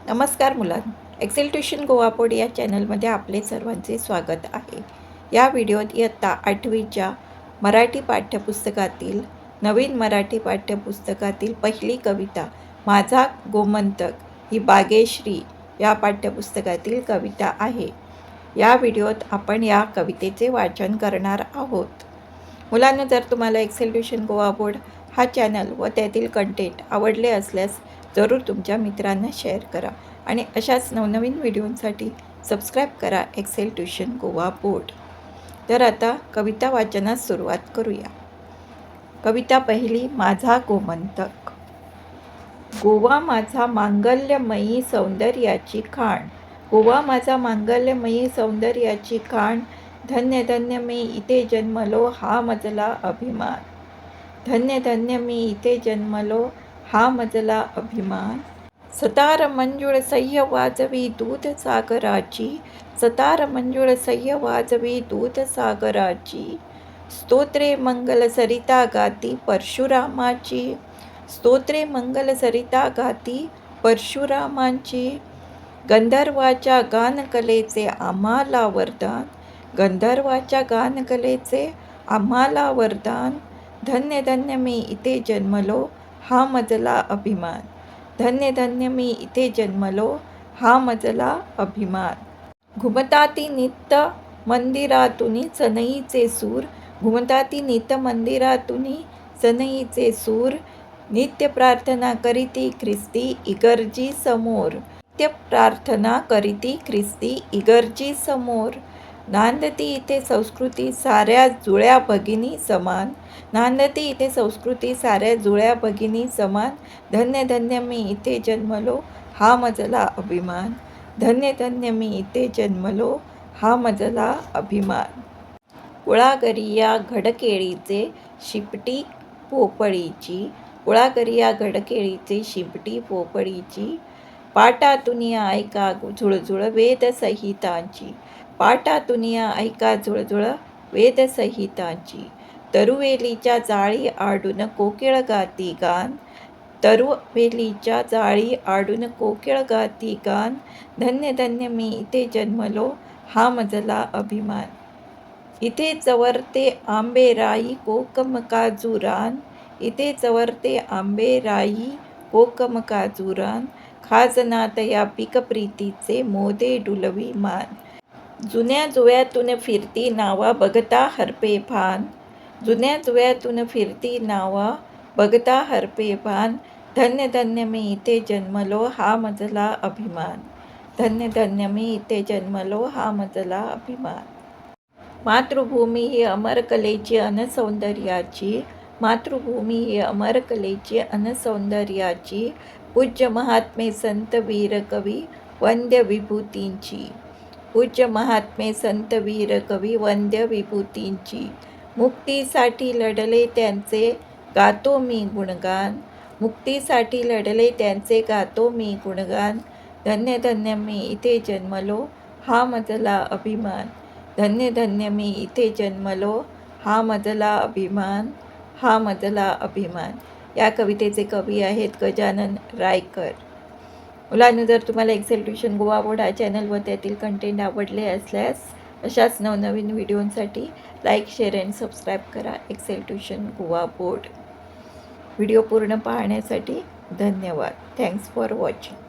नमस्कार मुलांनो, XL tuition Goa board या चॅनलमध्ये आपले सर्वांचे स्वागत आहे. या व्हिडिओत इयत्ता आठवीच्या मराठी पाठ्यपुस्तकातील, नवीन मराठी पाठ्यपुस्तकातील पहिली कविता "माझा गोमंतक" ही बागेश्री या पाठ्यपुस्तकातील कविता आहे. या व्हिडिओत आपण या कवितेचे वाचन करणार आहोत. मुलांनो, जर तुम्हाला एक्सेल ट्युशन गोवा बोर्ड हा चॅनल व त्यातील कंटेंट आवडले असल्यास जरूर तुमच्या मित्रांना शेअर करा आणि अशाच नवनवीन व्हिडिओंसाठी सबस्क्राईब करा एक्सेल ट्युशन गोवा बोर्ड. तर आता कविता वाचनास सुरुवात करूया. कविता पहिली, "माझा गोमंतक". गोवा माझा मांगल्यमयी सौंदर्याची खाण, गोवा माझा मांगल्यमयी सौंदर्याची खाण. धन्य धन्य मी इथे जन्मलो हा मजला अभिमान, धन्य धन्य मी इथे जन्मलो हा मजला अभिमान. सतार मंजुळ सह्य वाजवी दूध सागराची, सतार मंजुळ सह्य वाजवी दूध सागराची. स्तोत्रे मंगल सरिता गाती परशुरामाची, स्तोत्रे मंगल सरिता गाती परशुरामांची. गंधर्वाच्या गानकलेचे आम्हाला वरदान, गंधर्वाच्या गानकलेचे आम्हाला वरदान. धन्य धन्य मी इथे जन्मलो हा मजला अभिमान, धन्य धन्य मी इथे जन्मलो हा मजला अभिमान. घुमताती नित मंदिरातुनी सनईचे सूर, घुमताती नित मंदिरातुनी सनईचे सूर. नित्य प्रार्थना करीती ख्रिस्ती इगर्जी समोर, नित्य प्रार्थना करीती ख्रिस्ती इगर्जी समोर. नांदती इथे संस्कृती साऱ्या जुळ्या भगिनी समान, नांदती इथे संस्कृती साऱ्या जुळ्या भगिनी समान. धन्य धन्य मी इथे जन्मलो हा मजला अभिमान, धन्य धन्य मी इथे जन्मलो हा मजला अभिमान. कुळागरिया घडकेळीचे शिपटी पोपळीची, कुळागरिया घडकेळीचे शिपटी पोपळीची. पाटातुनिया ऐका झुळझुळ वेदसंहितांची, पाटातुनिया ऐका झुळझुळ वेदसंहितांची. तरुवेलीच्या जाळी आडून कोकिळ गाती गान, तरुवेलीच्या जाळी आडून कोकिळ गाती गान. धन्य धन्य मी इथे जन्मलो हा मजला अभिमान. इथे चवरते आंबे राई कोकम काजू रान, इथे चवरते आंबे राई कोकम काजू रान. खाजनात या पिकप्रीतीचे मोदे डुलवी मान. जुन्या जुव्यातून फिरती नावा बघता हरपे भान, जुन्या जुव्यातून फिरती नावा बघता हरपे भान. धन्य धन्य मी इथे जन्मलो हा मजला अभिमान, धन्य धन्य मी इथे जन्मलो हा मजला अभिमान. मातृभूमी ही अमर कलेची अन सौंदर्याची, मातृभूमी ही अमर कलेची अन सौंदर्याची. पूज्य महात्मे संत वीर कवी वंद्य विभूतींची, पूज्य महात्मे संत वीर कवी वंद्य विभूतींची. मुक्तीसाठी लढले त्यांचे गातो मी गुणगान, मुक्तीसाठी लढले त्यांचे गातो मी गुणगान. धन्य धन्य मी इथे जन्मलो हा मजला अभिमान, धन्य धन्य मी इथे जन्मलो हा मजला अभिमान, हा मजला अभिमान. या कवितेचे कवी आहेत गजानन रायकर. मुलांनो, जर तुम्हाला एक्सेल ट्युशन गोवा बोर्ड हा चॅनल व त्यातील कंटेंट आवडले असल्यास अशाच नवनवीन व्हिडिओंसाठी लाईक, शेअर अँड सबस्क्राईब करा Excel tuition Goa board. Video पूर्ण पाहण्यासाठी धन्यवाद. Thanks for watching.